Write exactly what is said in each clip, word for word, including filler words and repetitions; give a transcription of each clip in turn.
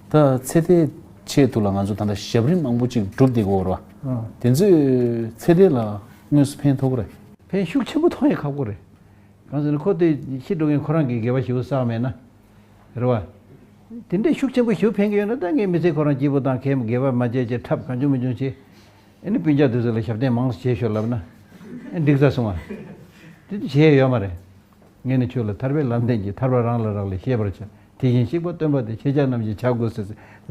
ད་ཚེ་འདིའི་ཆེད་དུ་ལ་ང་ཚོ་ད་ལྟ་ཞབས་རིམ་མང་པོ་ཅིག་བསྒྲུབས་བསྡད་ཀྱི་ཡོད་རེད་བ། ཨ། དེ་ཚོས་ཚེ་འདི་ལ་དངོས་སུ་ཕན་ཐོགས་ཀྱི་རེད། ཕན་ཤུགས་ཆེན་པོ་ཐོགས་ཡ་ཁག་པོ་རེད། གང་ཟེར་ན་ཁོ་དེ་ཤི་འགྲོ་མཁན་ཁོ་རང་གི་དགེ་བ་ཞེ་པོ་བསགས་མེད་ན། རེད་བ། དེ་འདྲའི་ཤུགས་ཆེན་པོ་ཞེ་པོ་ཕན་གྱི་ཡོད་ན་ད་ངས་མི་ཚེ་ཁོ་རང་སྐྱིད་པོ་དང་གད་མོ་དགེ་བ་མ་བྱས་བྱས་འཁྲབ་གང་བྱུང་མི་བྱུང་བྱས། ཨ་ནི་སྤུན་ཀྱག་དེ་ཚོ་ལ་ཞབས་བརྟན་མང་ཙམ་བྱས་ཤོག་ལབ་ན། ཨ་འགྲིག་ས་སོང་བ། དེ་དུས་བྱས་ཡོད་མ་རེད། ངས་ནི་ཁྱོད་ལ་ཐར་པའི་ལམ་བསྟན་གྱི་ཐར་པ་རང་ལ་རག་ལས་ཤེས་པར་བྱ། དེ་བཞིན་གཤེགས་པ་སྟོན་པ་དེ་ཁྱེད་ཅག་རྣམས་ཀྱིས་བྱ་དགོས་ཟེར་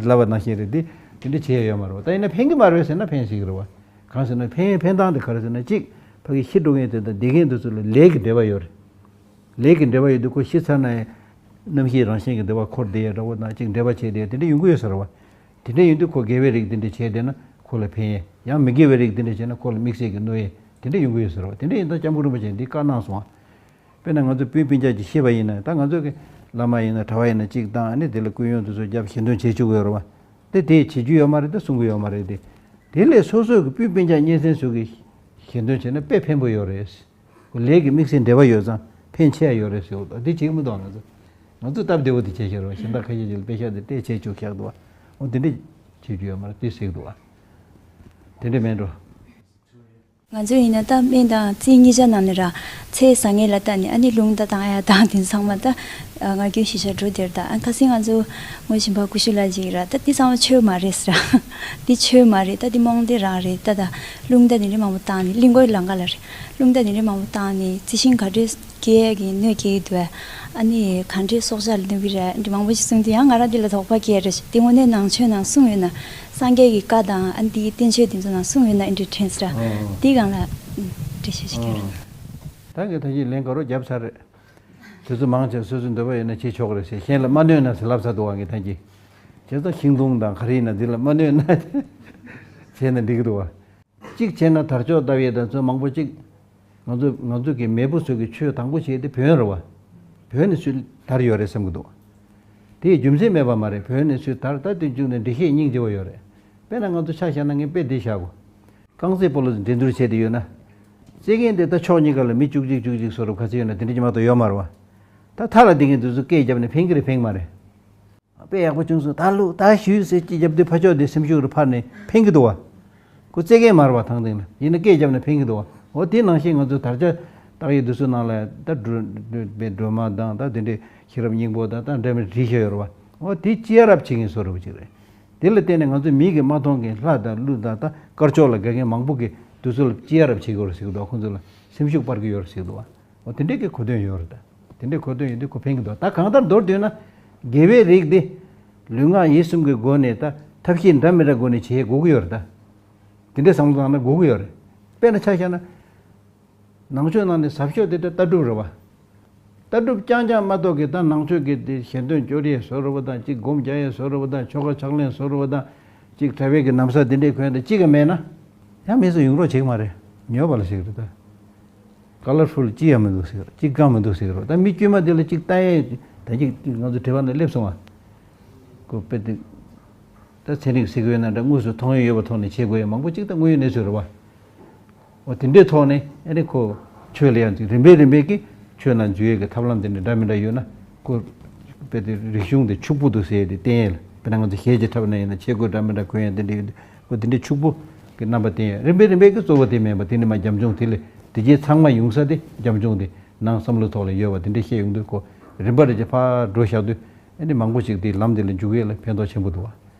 ལབ་པ་ནང་བཞིན་རེད་དེ། དེ་འདྲ་བྱས་ཡོད་མ་རེད་བ། ད་ཡིན་ན་ཕན་གྱི་མ་རེད་ཟེར་ན་ཕན་སྲིད་ཀྱི་རེད་བ། གང་ཟེར་ན་ཕན་ཕན་སྟངས་དེ་ག་རེ་ཟེར་ན་གཅིག་ཕ་གི་ཤི་འགྲོ་མཁན་དེ་དང་བསྡད་མཁན་དེ་ཚོ་ལ་ལས་ཀྱི་འབྲེལ་བ་ཡོད་རེད། ལས་ཀྱི་འབྲེལ་བ་ཡོད་དུས་ཁོ་ཤི་ཚར་ན་ཡང་རྣམ་ཤེས་རང་བཞིན་གྱི་འདུ་བ་འཁོར་བསྡད་ཡ་འདྲ་བོ་དང་གཅིག་འབྲེལ་བ་བྱས་བསྡད་ཡ་དེ་འདྲ་ཡོང་གི་ཡོད་ས་རེད་བ། དེ་འདྲ་ཡིན་དུས་ཁོ་དགེ་བའི་རིགས་དེ་འདྲ་བྱས་བསྡད་ན་ཁོ་ལ་ཕན་ཡས། ཡང་མི་དགེ་བའི་རིགས་དེ་འདྲ་བྱས་ན་ཁོ་ལ་དམིགས་བསལ་གྱི་གནོད་ཡས་དེ་འདྲ་ཡོང་གི་ཡོད་ཟེར་བ། དེ་འདྲ་ཡིན་ཙང་སྐྱབས་མགོན་རིན་པོ་ཆེས་འདི་བཀའ་གནང་སོང་ང་། དཔེར་ན་ང་ཚོ་སྤུན་སྤུན་ཀྱག་ཅིག་ཤི་བ་ཡིན་ན་ད་ང་ཚོ་གི་བླ་མ་ཡིན་ན་གྲྭ་པ་ཡིན་ན་གཅིག་བཏང་ཨ་ནི་དེ་ལ་སྐུ་ཡོན་དེ་ཚོ་རྒྱབ་ཞལ་འདོན་བྱེད་བཅུག་ཡོད་རེད་བ། དེ་དེ་བྱེད་རྒྱུ་ཡོད་མ་རེད་ད་གསུང་གི་ཡོད་མ་རེད་དེ། དེ་ལས་སོ་སོ་གི་སྤུན་སྤུན་ཀྱག་གཉེན་ཚན་ཚོ་གི་ཞལ་འདོན་བྱས་ན་དཔེ་ཕན་པོ་ཡོད་རེད། ལས་ཀྱི་དམིགས་བསལ་འབྲེལ་བ་ཡོད་ཙང་ཕན་ཆེ་ཡ་ཡོད་རེད་ཟེར་བ་དང་དེ་བྱེད་ཀྱི་མི་འདུག་ང་ཚོ། ང་ཚོ་སྟབས་བདེ་བོ་དེ་བྱས་ཤག་རེད་བ། གཞན་དག་ཁ་ཤས་ཅིག་ལ་དཔེ་ཤག་དེ་སྤྲད་བྱས་བཅུག་ཤག་འདུག་བ། འོ་དེ་འདྲས་བྱེད་རྒྱུ་ཡོད་མ་རེད་དེ་ཟེར་གི་འདུག་བ། དེ་འདྲས་མེད་འགྲོ། ང་ཚོ་ཡིན་ན་ད་སྨན་དང་རྩིས་གཉིས་ཆ་ནང་ནས་ར་ཚེ་བཟང་ངན་ལ་ལྟ་ནས་ཨ་ནི་རླུང་རྟ་བཏང་ཡ་དང་དེ་ཚང་མ་ད་ང་རྒྱལ་ཞི་བྱ་འགྲོ་དེར་ད་ཨ་ཁ་སང་ང་ཚོ་ངོ་ཤེས་པ་སྐུ་ཞབས་ལགས་ཅིག་ར་ད་འདི་ཚང་མ་ཆོས་མ་རེད་ཟེར། འདི་ཆོས་མ་རེད་ད་འདི་རྨོངས་དད་རང་རེད་ད་ད་རླུང་རྟ་དེ་འདྲས་མང་པོ་བཏང་ནས་གླིང་སྐོར་ལང་ཀ་ལ་རེད། རླུང་རྟ་དེ་འདྲས་མང་པོ་བཏང་ནས་རྩི་ཤིང་ག་འདྲས་སྐྱེ་གི་གནོད་སྐྱེལ་གྱི་འདུག་ཨ་ནི་ག་འདྲའི་སྲོག་ཆགས་ལ་གནོད་ཀྱི་རེད་འདི་མང་པོ་ཞིག་གསུངས་དུས་ཡང་ང་རང་འདི་ལ་དོགས་པ་སྐྱེས་རེད། འདི་དངོས་གནས་ནང་ཆོས་ནང་གསུངས་ཡོད་ན། སངས་རྒྱས་ཀྱི་བཀའ་དང་ཨ་ནི་འདིའི་བསྟན་བཅོས་དེ་ཚོ་ནང་གསུངས་ཡོད་ན་ཨེ་འདྲ་དྲན་སྲིད་ར། ཨང་། འདི་སྒང་ལ་ཨུམ་འགྲེལ་བཤད་ཞིག་སྐྱོན་རོགས། ད་ངས་ད་གིན་ལན་ག་རོ་བརྒྱབ་ཚར་རེད། དེ་ཚོ་མང་ཆེ་སོ་སོའི་འདོད་པ་ཡོད་ན་བྱེད་ཆོག་གི་རེད་ཟེར་གཞན་ལ་མ་གནོད་ན་ཟེར་ལབ་ཚར་འདུག་བ་ངས་ད་གིན། བྱས་ཙང་ཤིང་སྡོང་དང་ག་རེ་ཡིན་ན་འདི་ལ་མ་གནོད་ན་བྱས་ན་འགྲིག་གི་འདུག་བ། གཅིག་བྱས་ན་དར་ལྕོག་བཏབ་ཡས་དང་ཚོ་མང་པོ་གཅིག་ང་ཚོ་ང་ཚོ་གི་མེས་པོ་ཚོ་གི་ཆོས་དང་པོ་བྱས་ཏེ་བོན་རེད་བ། བོན་ནས་ཚུར་དར་ཡོད་རེད་བསམ་གི་འདུག་དེའི་རྒྱུ་མཚན་མེད་པ་མ་རེད། བོན་ནས་ཚུར་དར་ད་དེ་མཇུག་ནས་འགྲེལ་བཤད་སྙིང་རྗེ་བོ་ཡོད་རེད། དཔེར་ན་ང་ཚོ་ཆ་བཞག་ན་ངས་དཔེ་འདི་བཞག་གོ། རྐང་རྩེད་སྤོ་ལོ་འགྲན་བསྡུར་བྱས་ཏེ་ཡོད་ན། རྩེད་མཁན་དེ་ད་ཕྱོགས་གཉིས་ཀ་ལ་མི་བཅུ་གཅིག་བཅུ་གཅིག་བཟོ་འདྲ་ག་ཚོད་ཡོད་ན་དེ་འདྲ་ཅིག་མ་གཏོགས་ཡོད་མ་རེད་བ། ད་མཐའ་ལ་དེ་གིན་དུས་ཚོད་སྐད་བརྒྱབ་ནས་ཕན་གི་རེད་ཕན་གི་མ་རེད། དཔེ་ཡག་པོ་བྱུང་སོང་ད་ལུག་ད་ཞུས་ཟེར་ཅིག་བརྒྱབ་དུས་ཕ་ཕྱོགས་དེ་སེམས་ཤུགས་རུ་འཕར་ནས་ཕན་གི་འདུག་བ། ཁོ་རྩེད་མཁན་མ་རེད་བ་ཐང་སྟེང་ལ་ཡིན་ན་སྐད་བརྒྱབ་ནས་ཕན་གི་འདུག་བ། འོ་དེ་ནང་བཞིན་ང་ཚོ་དར་ཆ་བཏགས་ཡི་དུས་ཚོད་ནང་ལ་ད་སྒྲོལ་སྒྲོལ་པའི་སྒྲོལ་མ་དང་ད་དེ་འདྲའི་ཤེས་རབ་སྙིང་པོ་དང་ད་འདྲ་མི་བྲིས་བཞག་ཡོད་རེད་བ། འོ་དེ་ཅི་ཡ་རབ་བྱེད་མཁན་བཟོ་འདྲ་བོ་ཅིག་རེད། དེ་ལ་བརྟེན་ནས་ང་ཚོ་མིག་གིས་མ་མཐོང་མཁན་ལྷ་དང་ཀླུ་དང་ད་དཀར་ཕྱོགས་ལ་དགའ་མཁན་མང་པོ་གིས་དུས་ཚོད་ལ་ཅི་ཡ་རབ་བྱེད་ཀྱི་ཡོད་རེད་ཟེར་གི་འདུག་ཁོང་ཚོ་ལ་སེམས་ཤུགས་སྤར་གྱི་ཡོད་རེད་ཟེར་གི་འདུག་འོ་དེ་འདྲས་ཀྱི་གོ་དོན་ཡོད་རེད་ད། དེ་འདྲས་གོ་དོན་ཡོད་དུས་ཁོ་ཕན་གྱི་འདུག་ད་གང་ལྟར་མདོར་བསྡུས་ན། དགེ་བའི་རིགས་དེ། ལུས་ངག་ཡིད་གསུམ་གྱི་སྒོ་ནས་ད་ཐབས་ཤེས་འདྲ་མི་འདྲ་སྒོ་ནས་བྱེད་དགོས་ཀྱི་ཡོད་རེད་ད། དེ་འདྲས་བསམ་བློ་བཏང་ན་དགོས་ཀྱི་ཡོད་རེད། དཔེར་ན་ཆ་བཞག་ན། ནང་ཆོས་ནང་ནས་ཟབ་ཤོས་དེ་ད་ལྟ་གྲུབ་རེད་བ། ལྟ་གྲུབ་རྐྱང་རྐྱང་མ་གཏོགས་ཀྱི་ད་ནང་ཆོས་ཀྱི་དེ་ཞལ་འདོན་སྐྱོར་ཡས་བཟོ་འདྲ་བོ་དང་གཅིག་སྒོམ་རྒྱག་ཡས་བཟོ་འདྲ་བོ་དང་ཆོ་ག་ཕྱག་ལེན་བཟོ་འདྲ་བོ་དང་གཅིག་གྲྭ་པའི་གི་ན་བཟའ་དེ་འདྲས་གོན་དང་གཅིག་ག་མེད་ན། ཡང་མི་ཚོ་ཡོང་རོགས་བྱེད་ཀྱི་མ་རེད། ཉོས་པ་ལ་ཞིག་རེད་ད། ཀ་ལར་ཕུལ་གཅིག་ཡང་མི་འདུག་ཟེར་གཅིག་གང་མི་འདུག་ཟེར་རོ། ད་མི་དཀྱུས་མ་དེ་ལ་གཅིག་ལྟ་ཡས་ད་གཅིག་ང་ཚོ་དྲི་བ་ནས་སླེབས་སོང་བ། ཁོ་དཔེ་དེ། ད་ཚན་རིག་ཟེར་གི་ཡོད་ན་འདྲ་དངོས་སུ་མཐོང་ཡས་ཡོད་པ་ཐོག་ནས་བྱེད་དགོས་ཡས་མང་པོ་གཅིག་ད་དངོས་ཡོད་གནས་ཚུལ་རེད་བ། འོ་དེ་འདྲའི་ཐོག་ནས་ཨ་ནི་ཁོ་ཆོས་ལ་ཡང་རིམ་པས་རིམ་པས་ཀྱི་ཆོས་ནང་འཛུལ་ཡས་ཀྱི་ཐབས་ལམ་དེ་འདྲ་འདྲ་མི་འདྲ་ཡོད་ན་ཁོ་དཔེ་དེ་རིག་གཞུང་དེ་ཕྱུག་པོ་འདུག་ཟེར་ཡས་དེ་བསྟན་ཡས་ལ་དཔེར་ན་ང་ཚོ་གཞས་ཀྱི་འཁྲབ་ན་ཡིན་ན་ཆས་གོས་འདྲ་མི་འདྲ་གོན་ཡས་དེ་འདྲ་ཡོད་དུས་ཁོ་དེ་འདྲའི་ཕྱུག་པོ་གི་རྣམ་པ་བསྟན་ཡས་རིམ་པས་རིམ་པས་ཀྱི་གཙོ་བོ་དེ་མེད་པ་དེ་ནི་མ་རྒྱབ་ལྗོངས་དེ་ལས་དེ་རྗེས་ཚང་མ་ཡོང་ས་དེ་རྒྱབ་ལྗོངས་དེ་ནང་བསམ་བློ་ཐོག་ལ་ཡོད་པ་དེ་འདྲའི་བཤད་ཡོང་དུས་ཁོ་རིམ་པ་རེ་བྱས་ཕར་འགྲོ་བཞག་དུས་ཨ་ནི་མང་པོ་ཞིག་དེ་ལམ་དེ་ལ་འཇུག་ཡས་ལ་ཕན་ཐོགས་ཆེན་པོ་འདུག་བ།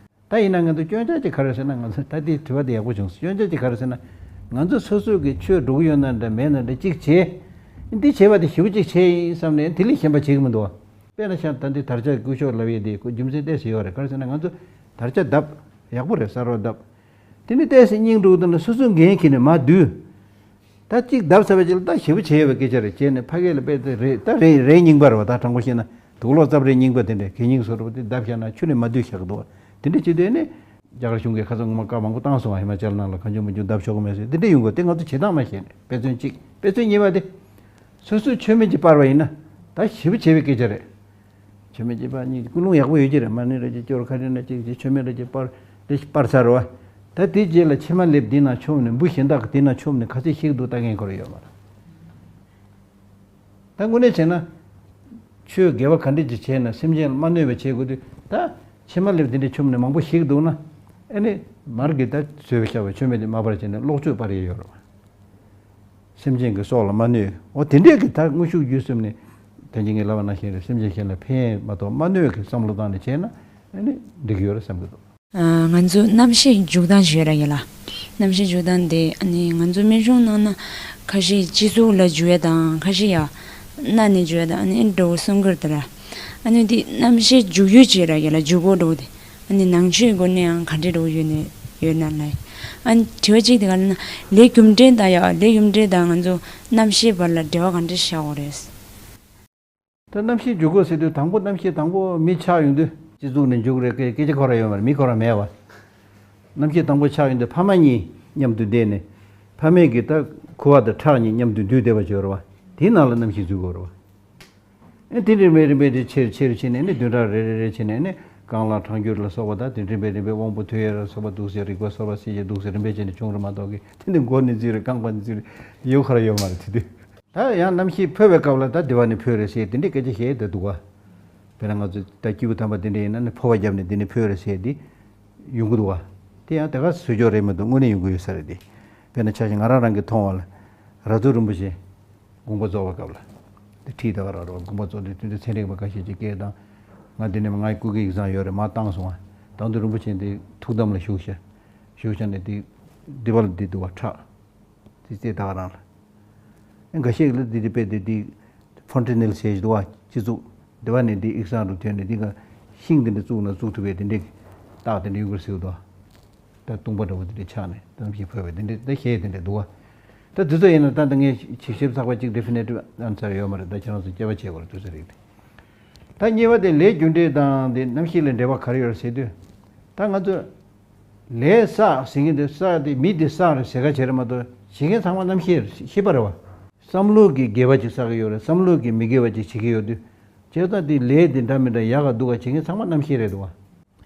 ད་ཡིན་ན་ང་ཚོ་སྐྱོན་ཆ་ཅིག་ག་རེ་ཟེར་ན་ང་ཚོ་ད་ལྟའི་དྲི་བ་དེ་ཡག་པོ་བྱུང་སོང་། སྐྱོན་ཆ་ཅིག་ག་རེ་ཟེར་ན་ང་ཚོ་སོ་སོ་གི་ཆོས་སྒྲུབ་ཀྱི་ཡོད་ན་འདྲ་མེད་ན་འདྲ་ཅིག་བྱས། འདི་བྱས་པ་དེ་ཞེ་པོ་ཅིག་བྱས་ཡིན་བསམ་ནས་དེ་ལས་གཞན་པ་བྱེད་ཀྱི་མི་འདུག་བ། དཔེར་ན་ཤ་ད་འདི་དར་ཆ་སྐུ་ཞབས་ལབ་ཡས་དེ་ཁོ་རྒྱུ་མཚན་ཏོག་ཙམ་ཡོད་རེད། ག་རེ་ཟེར་ན་ང་ཚོ་དར་ཆ་བརྡབ་ཡག་པོ་རེད་གསར་བ་བརྡབ། དེ་ནི་ཏོག་ཙམ་སྙིང་འདུག་ད་ན་སོ་སོ་འགན་ཁྱེར་ནས་མར་བསྡུས། ད་གཅིག་བརྡབ་ཚར་བ་ཅིག་ལ་ད་ཞེ་པོ་བྱས་ཡོད་པའི་སྐད་ཆ་རེད། བྱས་ནས་ཕ་གི་ལ་དཔེ་དེ་རེད་ད་རེད་རེད་རྙིང་པ་རེད་བ། ད་དྲང་པོ་བཤད་ན་དུག་ལོག་རྩབ་རེད་རྙིང་པ་དེ་འདྲས་གད་རྙིང་བཟོ་འདྲ་བ་དེ་བརྡབ་བཞག་ན་ཆུ་ནས་མ་འདུས་བཞག་འདུག་བ། དེ་འདྲས་བྱེད་དུས་ནི་རྒྱ་གར་གཞུང་གིས་ཁ་སང་ངོ་མ་བཀའ་མང་པོ་བཏང་སོང་བ། ཧི་མ་ཅལ་ནང་ལ་གང་བྱུང་མང་བྱུང་བརྡབ་ཆོག་གི་མེད་ཟེར་དེ་འདྲས་ཡོང་གི་དེ་ང་ཚོ་བྱེད་སྟངས་མ་ཤེས་ནས་དཔེ་མཚོན་གཅིག་དཔེ་མཚོན་གཉིས་པ་དེ། སོ་སོའི་མཆོད་མེ་ཅིག་སྤར་བ་ཡིན་ན་ད་ཞེ་པོ་བྱས་པའི་སྐད་ཆ་རེད། མཆོད་མེ་ཅིག་སྤར་ཉིན་ཀུན་སློང་ཡག་པོ་ཡོད་ཀྱི་རེད། མ་ཎི་རེ་ཅིག་སྐྱོར་ཁ་རི་ན་ཅིག་ཅིག་མཆོད་མེ་རེ་ཅིག་སྤར་དེ་སྤར་ཚར་བ། ད་དེ་རྗེས་ལ་ཕྱེ་མ་ལེབ་འདི་ནང་མཆོངས་ནས་འབུ་གཞན་དག་གི་དེ་ནང་མཆོངས་ནས་ག་ཚོད་ཤི་གི་འདུག་ལྟ་མཁན་ཁོ་རང་ཡོད་མ་རེད། ད་དངོས་གནས་བྱས་ན། ཆོས་དགེ་བ་ག་འདྲས་ཅིག་བྱས་ན་སེམས་ཅན་ལ་མ་གནོད་པ་བྱེད་དགོས་དུས་ད། ཕྱེ་མ་ལེབ་དེ་འདྲ་མཆོད་ནས་མང་པོ་ཞིག་འདུག་ན། ཨ་ནི་མར་གྱི་ད་བཟོས་བཞག་པའི་མཆོད་མེ་དེ་མར་པར་བྱས་ནས་གློག་བཅོས་སྤར་ཡས་ཡོད་རེད་བ། སེམས་ཅན་གྱི་སྲོག་ལ་མ་གནོད། འོ་དེ་འདྲས་ཀྱི་ད་དངོས་ཤུགས་བརྒྱུད་གསུམ་ནས་ད་གིན་ངས་ལབ་པ་ནང་བཞིན་རེད། སེམས་ཅན་གཞན་ལ་ཕན་མ་གཏོགས་མ་གནོད་ཀྱི་བསམ་བློ་བཏང་ནས་བྱས་ན་ཨ་ནི་འགྲིག་གི་ཡོད་རེད་བསམ་གྱི་འདུག། ཨ། ང་ཚོ་རྣམ་ཤེས་འཇུག་སྟངས་ཞིག་ཡོད་ར་ཡིན་ལ། རྣམ་ཤེས་འཇུག་སྟངས་དེ་ཨ་ནི་ང་ཚོ་སྨན་གཞུང་ནང་ན་ཁ་ཤས་སྤྱི་གཙུག་ལ་འཇུ་ཡས་དང་ཁ་ཤས་ཡ་སྣ་ནས་འཇུ་ཡས་དང་ཨ་ནི་འདྲ་བོ་གསུང་གི་རེད་ད་ར། ཨ་ནི་དེ་རྣམ་ཤེས་འཇུག་ཡུལ་ཅིག་ར་ཡིན་ལ་འཇུག་སྒོ་འདྲ་བོ་དེ། ཨ་ནི་ནང་ཆོས་སྒོ་ནས་ཡང་ག་འདྲ་འདྲ་བོ་ཡོད་ནས་ཡོད་ན་ལ། ཨ་ནི་དྲི་བ་གཅིག་དེ་ག་ལ་ན་ལས་རྒྱུ་འབྲས་དང་ཡ་ལས་རྒྱུ་འབྲས་དང་ང་ཚོ་རྣམ་ཤེས་བར་ལ་འབྲེལ་བ་ག་འདྲ་བཞག་དགོས་རེད། ད་རྣམ་ཤེས་འཇུག་དགོས་ཟེར་དུས་དང་པོ་རྣམ་ཤེས་དང་པོ་མི་ཆགས་ཡོང་དུས་སྤྱི་གཙུག་ནས་འཇུག་རེད། སྐད་སྐད་ཆ་ཁོ་ར་ཡོད་མ་རེད། མི་ཁོ་ར་མེད་བ། རྣམ་ཤེས་དང་པོ་ཆགས་ཡོང་དུས་ཕ་མ་གཉིས་མཉམ་དུ་བསྡད་ནས་ཕ་མས་ཀྱི་ད་ཁུ་བ་དང་ཁྲག་གཉིས་མཉམ་དུ་འདུས་བསྡད་པ་བྱོས་རེད་བ། དེའི་ནང་ལ་རྣམ་ཤེས་འཛུལ་དགོས་རེད་བ། ཨེ་དེ་རིམ་པས་རིམ་པས་དེ་ཆེར་ཆེར་ཕྱིན་ནས་ནི་བདུན་ཕྲག་རེ་རེ་རེ་ཕྱིན་ནས་ནི་རྐང་ལག་གྲང་འགྱུར་ལ་སོགས་པ་དང་དེ་རིམ་པས་རིམ་པས་དབང་པོ་ཐོས་ཡས་ལ་སོགས་པ་འདུག་སེ་རིག་པ་སོགས་པ་སྲིད་ཞི་འདུག་སེ་རིམ་པས་བྱས་ནས་བྱུང་རེད་མ་གཏོགས་ཀྱི་དེ་ནི་མགོ་ནས་འཛུལ་རེད། རྐང་པ་ནས་འཛུལ་རེད། ཡོད་ཁ་ར་ཡོད་མ་རེད་དེ་དུས། ད་ཡང་རྣམ་ཤེས་འཕོ་བའི་སྐབས་ལ་ད་དེ་བ་ནས་འཕོས་རེད་ཟེར་དེ་འདྲའི་སྐད་ཆ་བཤད་ད་འདུག་ག། དཔེར་ན་ང་ཚོ་ད་སྐྱེས་བུ་དམ་པ་དེ་འདྲ་ཡིན་ན་ནི་འཕོ་བ་བརྒྱབ་ནས་དེ་ནས་འཕོས་རེད་ཟེར་དེ་ཡོང་གི་འདུག་ག། དེ་ཡང་དེ་ག་ཟེར་ཆོག་རེད་མི་འདུག། དངོས་གནས་ཡོང་གི་ཡོད་ས་རེད་དེ། དཔེར་ན་ཆ་བཞག་ང་རང་རང་གིས་མཐོང་བ་ལ་ར་ཛོ་རིན་པོ་ཆེ་དགོངས་པ་རྫོགས་པའི་སྐབས་ལ་དེ་ཁྲིད་ད་ག་ར་རོ་དགོངས་པ་རྫོགས་དུས་དེ་འདྲ་ཚན་རིག་པ་ཁ་ཤས་ཀྱིས་སྐད་བཏང་། ང་དེ་ནས་ང་ཡི་སྐུ་སྒེར་ཡིག་ཚང་ཡོད་རེད། མར་བཏང་སོང་བ། དང་དུ་རིན་པོ་ཆེ་འདི་ཐུགས་དམ་ལ་བཞུགས་ཤག། བཞུགས་ཤག་ནས་དེ་འདི་བ་ལ་འདི་འདུག་བ་ཁྲག་དེ་རྩེ་ད་ག་རང་ལ། ཨེ་འགའ་ཤས་ལ་འདི་འདི་དཔེ་འདི་འདི་ཕོན་ཏི་ནེལ་ཟེར་གྱི་འདུག་བ། སྤྱི་གཙུག་འདི་བ་ནས་འདི་ཨིག་སང་རུ་ཐོན་ནས་འདི་ག་ཤིང་འདི་འདྲ་བཙུགས་ན་བཙུགས་ཐུབ་པའི་འདི་འདྲའི་རྟགས་འདི་འདྲ་ཡོང་གི་རེད་ཟེར་གྱི་འདུག་བ། ད་བཏུང་པ་འདྲ་བོ་འདི་འདྲ་ཆགས་ནས་ད་རྣམ་ཤེས་འཕོས་པའི་འདི་འདྲ་ད་ཤེས་འདི་འདྲ་འདུག་བ། ད་འདི་ཚོ་ཡིན་ན་ད་ད་ངས་ཞིབ་ཞིབ་ཚགས་པ་གཅིག་ཌེ་ཕི་ནེ་ཊིབ་ཨན་སར་ཡོད་མ་རེད། ད་ཁྱེད་རང་ཚོ་དཔྱད་པ་བྱེད་དགོས་རེད། འདི་ཚོ་རིགས་དེ། ད་གཉིས་པ་དེ་ལས་རྒྱུ་འབྲས་དང་དེ་རྣམ་ཤེས་ལ་འབྲེལ་བ་ག་རེ་ཡོད་རེད་ཟེར་དུས། ད་ང་ཚོ་ལས་བསགས་ཟེར་མཁན་དེ་བསགས་དེ་མི་དེ་བསགས་རེད་ཟེར་ག་བྱེད་རེད་མ་གཏོགས་བྱེད་མཁན་ཚང་མ་རྣམ་ཤེས་ཤེས་པ་རེད་བ། བསམ་བློ་གི་དགེ་བ་ཅིག་བསགས་ཀྱི་ཡོད་རེད། བསམ་བློ་གི་མི་དགེ་བ་ཅིག་བྱེད་ཀྱི་ཡོད་དུས། བྱས་ཙང་དེ་ལས་དེ་འདྲ་མི་འདྲ་ཡག་ག་སྡུག་ག་བྱེད་མཁན་ཚང་མ་རྣམ་ཤེས་རེད་འདུག་བ།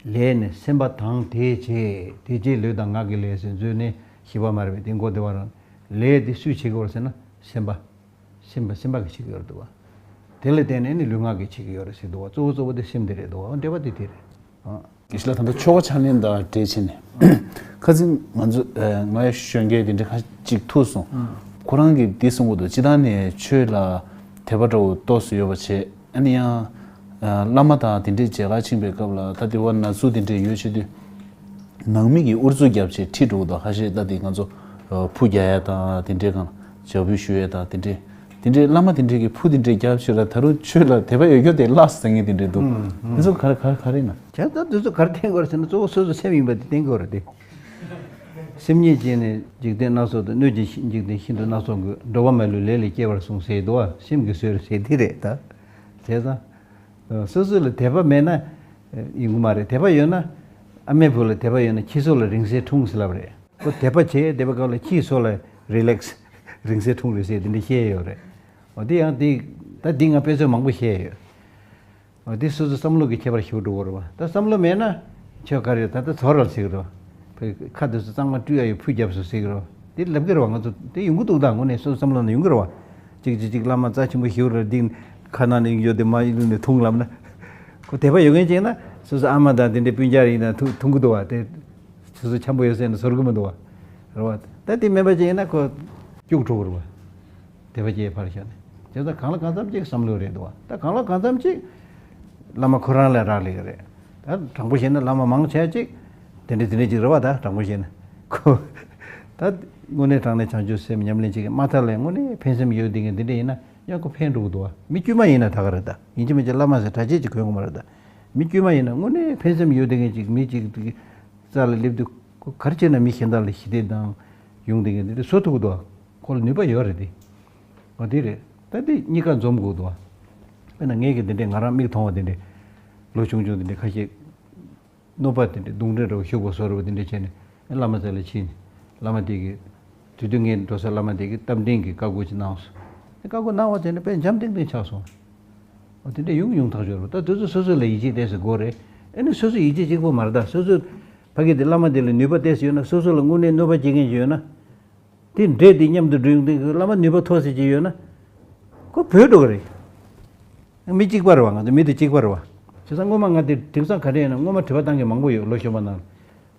ལས་ནི་སེམས་པ་དང་དེས་བྱས། དེ་རྗེས་ལུས་དང་ངག་གི་ལས་ཟེར་མཛོད་ནས་ཞི་བ་མ་རེད་པས་དེ་མགོ་བདེ་བ་རང་། ལས་དེ་སུས་བྱེད་ཀྱི་ཡོད་རེད་ཟེར་ན་སེམས་པ། སེམས་པ་སེམས་པ་གིས་བྱེད་ཀྱི་ཡོད་རེད་འདུག་བ། དེ་ལ་བརྟེན་ནས་ནི་ལུས་ངག་གིས་བྱེད་ཀྱི་ཡོད་རེད་ཟེར་འདུག་བ། གཙོ་བོ་གཙོ་བོ་དེ་སེམས་དེ་རེད་འདུག་བ། འབྲེལ་བ་དེ་དེ་རེད། ཨང་། དགེ་བཤེས་ལགས་ད་ལྟ་ཆོ་ག་ཕྱག་ལེན་དང་འབྲེལ་བྱས་ནས། ཁ་སང་ང་ཚོ་ཨ་ང་ཡ་གཞོན་སྐྱེས་དེ་འདྲ་ཁ་ཅིག་ཐུག་སོང་། ཁོ་རང་གིས་འདི་གསུང་གི་འདུག། སྤྱིར་བཏང་ནས་ཆོས་ལ་དད་པ་འདྲ་བོ་ཏོག་ཙམ་ཡོད་པ་བྱས། ཨ་ནི་ཡང་ཨ་བླ་མ་དང་དེ་འདྲའི་མཇལ་ཁ་ཕྱིན་པའི་སྐབས་ལ་ད་དེ་བ་ན་ཟུག་དེ་འདྲ་ཡོད་བྱེད་དུས། ནང་མི་གིས་ཨུ་ཚུགས་བརྒྱབ་བྱས་ཁྲིད་འགྲོ་གི་འདུག། ཁ་ཤས་ད་དེ་ང་ཚོ་ཨ་ཕུ་རྒྱག་ཡ་དང་དེ་འདྲའི་སྒང་ལ་ཇ་ཕུ་བཞུ་ཡ་དང་དེ་འདྲའི། དེ་འདྲའི་བླ་མ་དེ་འདྲའི་གིས་ཕུ་དེ་འདྲའི་རྒྱབ་བྱས་ལ་ད་རུང་ཆོས་ལ་དད་པ་ཡོད་རྒྱུ་དེ་བརླགས་ཟེར་མཁན་དེ་འདྲའི་འདུག། ཨུམ་ཨུམ། དེ་ཚོ་ག་རེ་ག་རེ་ག་རེ་ཡིན་ན། བྱས་ཙང་དེ་ཚོ་ག་རེ་བསྟན་དགོས་རེད་ཟེར་ན་གཙོ་བོ་སོ་སོ་སེམས་ཡིན་པ་དེ་བསྟན་དགོས་རེད་དེ། སེམས་ཉིད་ཀྱིས་ནི་འཇིག་རྟེན་སྣ་ཚོགས་དང་། སྣོད་ཀྱི་འཇིག་རྟེན་ཤིན་ཏུ་སྣ་ཚོགས་ཀུན། འགྲོ་བ་མ་ལུས་ལས་ལས་སྐྱེ་བར་གསུངས་ཟེར་འདུག་བ། སེམས་ཀྱིས་བཟོས་རེད་ཟེར་དེ་རེད་ད། བྱས་ཙང་། སོ་སོ་ལ་དད་པ་མེད་ན་ཡོང་གི་མ་རེད། དད་པ་ཡོད་ན། ཨ་མའི་བུ་ལ་དད་པ་ཡོད་ན་ཁྱི་སོ་ལ་རིང་བསྲེལ་འཁྲུངས་ཟེར་ལབ་རེད། ཁོ་དད་པ་བྱས་བསྡད་པའི་སྐབས་ལ་ཁྱིའི་སོ་ལ་རི་ལེགས་རིང་བསྲེལ་འཁྲུངས་རེད་ཟེར་དེ་འདྲ་བཤད་ཡོད་རེད། འོ་དེ་ཡང་དེ་ད་འདི་ང་དཔེ་མཚོན་མང་པོ་བཤད་ཡོད། འོ་དེ་སོ་སོ་བསམ་བློ་གི་ཁྱད་པར་ཞེ་པོ་འགྲོ་གི་རེད་བ། ད་བསམ་བློ་མེད་ན་ཆོས་ག་རེ་ད་ད་ཚོར་ར་ཟེར་གི་རེད་བ། ཁ་དེ་ཚོ་གཙང་མ་བཀྲུས་ཡ་ཡོད་ཕུད་རྒྱབ་སོང་ཟེར་གི་རེད་བ། དེ་ལབ་གི་རེད་བ། ང་ཚོ་དེ་ཡོང་གི་འདུག། ད་དངོས་གནས་སོ་སོ་བསམ་བློ་ནང་ཡོང་གི་རེད་བ། གཅིག་གཅིག་གཅིག་བླ་མ་རྩ་ཆེན་པོ་ཞེ་པོ་རེད། འདི་ཁ་ནང་ནས་ཡོང་རྒྱུ་དེ་མ་ཡིན་ནས་འཐུང་ལབ་ན། ཁོ་དད་པ་ཡོད་མཁན་ཅིག་ན་སོ་སོ་ཨ་མ་དང་དེ་འདྲའི་སྤུན་ཀྱག་ཡིན་ན་འཐུང་འཐུང་གི་འདུག་བ། དེ་སོ་སོ་འཆམ་པོ་ཡོད་ཟེར་ན་ཟོར་གི་མི་འདུག་བ། རེད་བ། ད་དེ་མེད་པ་ཅིག་ཡིན་ན་ཁོ་སྐྱུག་བྲོ་གི་རེད་བ། དད་པ་སྐྱེས་ཕར་བཞག་ནས། དེ་ཚོ་གང་ལ་གང་འཚམ་ཅིག་བསམ་བློ་རེད་འདུག་བ། ད་གང་ལ་གང་འཚམ་ཅིག་བླ་མ་ཁོ་རང་ལ་རག་ལས་ཀྱི་རེད། ད་དྲང་པོ་བཤད་ན་བླ་མ་མང་ཆེ་ཅིག་དེ་འདྲ་དེ་འདྲ་ཅིག་རེད་བ། ད་དྲང་པོ་བཤད་ན་ཁོ་ད་དངོས་གནས་དྲང་གནས་བྱང་ཆུབ་སེམས་ཉམས་ལེན་བྱེད་མཁན་མ་མཐའ་ལ་དངོས་གནས་ཕན་སེམས་ཡོད་བསྡད་མཁན་དེ་འདྲ་ཡིན་ན་ཡང་ཁོ་ཕན་འགྲོ་གི་འདུག་བ། མི་དཀྱུས་མ་ཡིན་ན་ད་ག་རེད། ད་ཡིན་གཅིག་མིན་གཅིག་བླ་མ་ཟེར་གྲྭ་ཆས་ཅིག་གོན་དགོས་མ་རེད། ད་མི་དཀྱུས་མ་ཡིན་ན་དངོས་གནས་ཕན་སེམས་ཡོད་བསྡད་མཁན་ཅིག་མི་ཅིག་རྩ་ལ་སླེབས་དུས་ཁོ་ག་རེ་བྱས་ན་མི་གཞན་དག་ལ་ཞི་བདེ་དང་ཡོང་བསྡད་མཁན་དེ་འདྲ་བཟོ་ཐུབ་ཀྱི་འདུག་བ། ཁོ་ལ་ནུས་པ་ཡོད་རེད་དེ། འོ་དེ་རེད། ད་དེ་གཉིས་ཀ་འཛོམས་དགོས་འདུག་བ། དཔེར་ན་ངས་ཀྱི་དེ་འདྲས་ང་རང་མིག་མཐོང་བ་དེ་འདྲས་ལོ་ཆུང་ཆུང་དེ་འདྲས་ཁ་ཤས་གནོད་པ་དེ་འདྲས་རྡུང་རེས་འདྲ་བོ་ཤུགས་པོ་བཟོ་འདྲ་བོ་དེ་འདྲས་བྱས་ནས་བླ་མ་རྩ་ལ་ཕྱིན་ནས་བླ་མ་དེ་གིས་དེ་དུས་ངས་འགྲོ་ས་བླ་མ་དེ་གིས་རྟ་མགྲིན་གྱི་བཀའ་བསྒོ་ཅིག་གནང་སོང་། བཀའ་བསྒོ་གནང་བ་དེ་འདྲས་དཔེ་འཇམ་ཐིང་ཐིང་ཆགས་སོང་། འོ་དེ་འདྲས་ཡོང་ཡོང་ཐག་ཆོད་རེད། ད་དེ་ཚོ་སོ་སོ་ལ་ཡིད་ཆེས་ཏོག་ཙམ་དགོས་རེད། ཨེ་ནི་སོ་སོ་ཡིད་ཆེས་གཅིག་པོ་མ་རེད། ད་སོ་སོ་ཕ་གི་དེ་བླ་མ་དེ་ལ་ནུས་པ་ཏོག་ཙམ་ཡོད་ན། སོ་སོ་ལ་དངོས་གནས་གནོད་པ་བྱེད་མཁན་ཅིག་ཡོད་ན། དེ་འདྲས་དེ་མཉམ་དུ་འགྲོ་ཡོང་དུས་བླ་མ་ནུས་པ་མཐོ་ས་ཅིག་ཡོད་ན། ཁོ་བོས་འགྲོ་གི་རེད། མི་གཅིག་པ་རེད་བ། ང་ཚོ་མི་དེ་གཅིག་པ་རེད་བ། བྱས་ཙང་སྔོན་མ་ང་དེ་དེང་སང་ག་རེ་ཡིན་ན། སྔོན་མ་དྲི་བ་བཏང་མཁན་མང་པོ་ཡོད། ལོ་གཞོན་པ་ནང་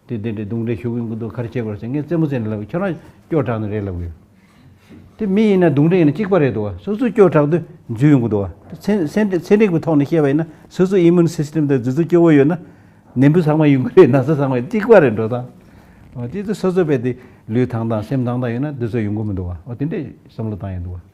དེ་དེ་འདྲའི་རྡུང་རེས་ཞུ་གི་ཡོང་གི་འདུག། ག་རེ་བྱེད་དགོས་རེད་ཟེར། ངས་རྩེད་མོ་རྩེ་ནས་ལབ། ཁྱོད་རང་སྐྱོ་དྲགས་ནི་རེད་ལབ་གི་ཡོད། དེ་མི་ཡིན་ན་རྡུང་རེས་ཡིན་ན་གཅིག་པ་རེད་འདུག་བ། སོ་སོ་སྐྱོ་དྲགས་དུས་འཇུ་ཡོང་གི་འདུག་བ། ཚན་ཚན་ཚན་རིག་པའི་ཐོག་ནས་བཤད་པ་ཡིན་ན། སོ་སོ་ཨི་མུན་སིས་ཊམ་དང་དེ་ཚོ་སྐྱོ་བོ་ཡོད་ན། ནད་འབུ་ཚང་མ་ཡོང་གི་རེད། ན་ཚ་ཚང་མ་གཅིག་པ་རེད་འགྲོ་སྟངས། འོ་དེ་ཚོ་སོ་སོ་བས་དེ་ལུས་ཐང་ཐང་སེམས་ཐང་ཐང་ཡོད་ན་འདི་ཚོ་ཡོང་གི་མི་འདུག་བ། འོ་དེ་འདྲའི་བསམ་བློ་བཏང་ཡོང་འདུག་བ།